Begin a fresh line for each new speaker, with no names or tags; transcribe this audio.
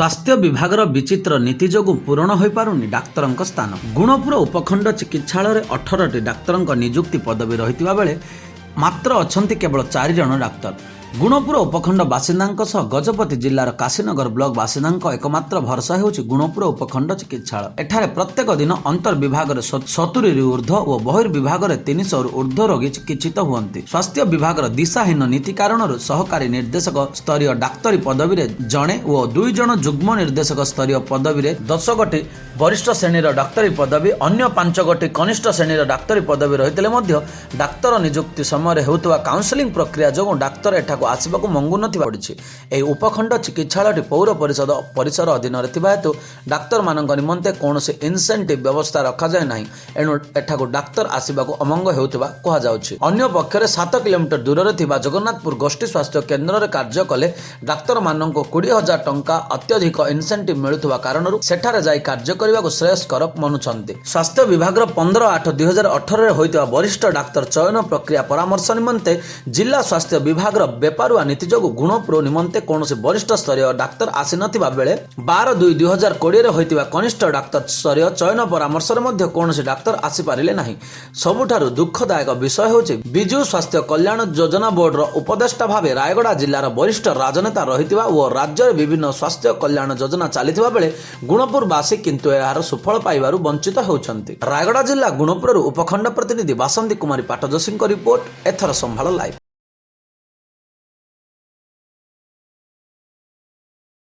ସ୍ୱାସ୍ଥ୍ୟ ବିଭାଗର ବିଚିତ୍ର ନୀତି ଯୋଗୁଁ ପୂରଣ ହୋଇପାରୁନି ଡାକ୍ତରଙ୍କ ସ୍ଥାନ। ଗୁଣପୁର ଉପଖଣ୍ଡ ଚିକିତ୍ସାଳୟରେ 18ଟି ଡାକ୍ତରଙ୍କ ନିଯୁକ୍ତି ପଦବୀ ରହିଥିବା ବେଳେ ମାତ୍ର ଅଛନ୍ତି କେବଳ ଚାରି ଜଣ ଡାକ୍ତର। ଗୁଣପୁର ଉପଖଣ୍ଡ ବାସିନ୍ଦାଙ୍କ ସହ ଗଜପତି ଜିଲ୍ଲାର କାଶୀନଗର ବ୍ଲକ ବାସିନ୍ଦାଙ୍କ ଏକମାତ୍ର ଭରସା ହେଉଛି ଗୁଣପୁର ଉପଖଣ୍ଡ ଚିକିତ୍ସାଳୟ। ଏଠାରେ ପ୍ରତ୍ୟେକ ଦିନ ଅନ୍ତର୍ବିଭାଗରେ 70ରୁ ଉର୍ଦ୍ଧ୍ୱ ଓ ବହିର୍ବିଭାଗରେ 300ରୁ ଉର୍ଦ୍ଧ୍ୱ ରୋଗୀ ଚିକିତ୍ସିତ ହୁଅନ୍ତି। ସ୍ୱାସ୍ଥ୍ୟ ବିଭାଗର ଦିଶାହୀନ ନୀତି କାରଣରୁ ସହକାରୀ ନିର୍ଦ୍ଦେଶକ ସ୍ତରୀୟ ଡାକ୍ତରୀ ପଦବୀରେ ଜଣେ ଓ ଦୁଇ ଜଣ ଯୁଗ୍ମ ନିର୍ଦ୍ଦେଶକ ସ୍ତରୀୟ ପଦବୀରେ 10 ଗୋଟି ବରିଷ୍ଠ ଶ୍ରେଣୀର ଡାକ୍ତରୀ ପଦବୀ, ଅନ୍ୟ ପାଞ୍ଚ ଗୋଟି କନିଷ୍ଠ ଶ୍ରେଣୀର ଡାକ୍ତରୀ ପଦବୀ ରହିଥିଲେ ମଧ୍ୟ ଡାକ୍ତର ନିଯୁକ୍ତି ସମୟରେ ହେଉଥିବା କାଉନସେଲିଂ ପ୍ରକ୍ରିୟା ଯୋଗୁଁ ଡାକ୍ତର ଏଠାକୁ ଆସିବାକୁ ମଙ୍ଗୁନଥିବା ପଡ଼ିଛି। ଏହି ଉପଖଣ୍ଡ ଚିକିତ୍ସାଳୟଟି ପୌର ପରିଷଦ ପରିସର ଅଧୀନରେ ଥିବା ହେତୁ ଡାକ୍ତରମାନଙ୍କ ନିମନ୍ତେ କୌଣସି ଇନସେଣ୍ଟିଭ୍ ବ୍ୟବସ୍ଥା ରଖାଯାଇ ନାହିଁ। ଏଣୁ ଏଠାକୁ ଡାକ୍ତର ଆସିବାକୁ ଅମଙ୍ଗ ହେଉଥିବା କୁହାଯାଉଛି। ଅନ୍ୟ ପକ୍ଷରେ 7 କିଲୋମିଟର ଦୂରରେ ଥିବା ଜଗନ୍ନାଥପୁର ଗୋଷ୍ଠୀ ସ୍ୱାସ୍ଥ୍ୟ କେନ୍ଦ୍ରରେ କାର୍ଯ୍ୟ କଲେ ଡାକ୍ତରମାନଙ୍କୁ 20,000 ଟଙ୍କା ଅତ୍ୟଧିକ ଇନସେଣ୍ଟିଭ୍ ମିଳୁଥିବା କାରଣରୁ ସେଠାରେ ଯାଇ କାର୍ଯ୍ୟ କରିବାକୁ ଶ୍ରେୟସ୍କର ମଣୁଛନ୍ତି। ସ୍ୱାସ୍ଥ୍ୟ ବିଭାଗର 15/8/2018ରେ ହୋଇଥିବା ବରିଷ୍ଠ ଡାକ୍ତର ଚୟନ ପ୍ରକ୍ରିୟା ପରାମର୍ଶ ନିମନ୍ତେ ଜିଲ୍ଲା ସ୍ୱାସ୍ଥ୍ୟ ବିଭାଗର ବେପାରୁଆ ନୀତି ଯୋଗୁଁ ଗୁଣପୁର ନିମନ୍ତେ କୌଣସି ବରିଷ୍ଠ ସ୍ତରୀୟ ଡାକ୍ତର ଆସିନଥିବା ବେଳେ 12/2/2020ରେ ହୋଇଥିବା କନିଷ୍ଠ ଡାକ୍ତର ସ୍ତରୀୟ ଚୟନ ପରାମର୍ଶରେ ମଧ୍ୟ କୌଣସି ଡାକ୍ତର ଆସିପାରିଲେ ନାହିଁ। ସବୁଠାରୁ ଦୁଃଖଦାୟକ ବିଷୟ ହେଉଛି, ବିଜୁ ସ୍ୱାସ୍ଥ୍ୟ କଲ୍ୟାଣ ଯୋଜନା ବୋର୍ଡର ଉପଦେଷ୍ଟା ଭାବେ ରାୟଗଡ଼ା ଜିଲ୍ଲାର ବରିଷ୍ଠ ରାଜନେତା ରହିଥିବା ଓ ରାଜ୍ୟରେ ବିଭିନ୍ନ ସ୍ୱାସ୍ଥ୍ୟ କଲ୍ୟାଣ ଯୋଜନା ଚାଲିଥିବା ବେଳେ ଗୁଣପୁରବାସୀ କିନ୍ତୁ ଏହାର ସୁଫଳ ପାଇବାରୁ ବଞ୍ଚିତ ହେଉଛନ୍ତି। ରାୟଗଡ଼ା ଜିଲ୍ଲା ଗୁଣପୁରରୁ ଉପଖଣ୍ଡ ପ୍ରତିନିଧି ବାସନ୍ତୀ କୁମାରୀ ପାଟଯୋଶୀଙ୍କ ରିପୋର୍ଟ, ଏଥର ସମ୍ଭାଳ ଲାଇଭ୍।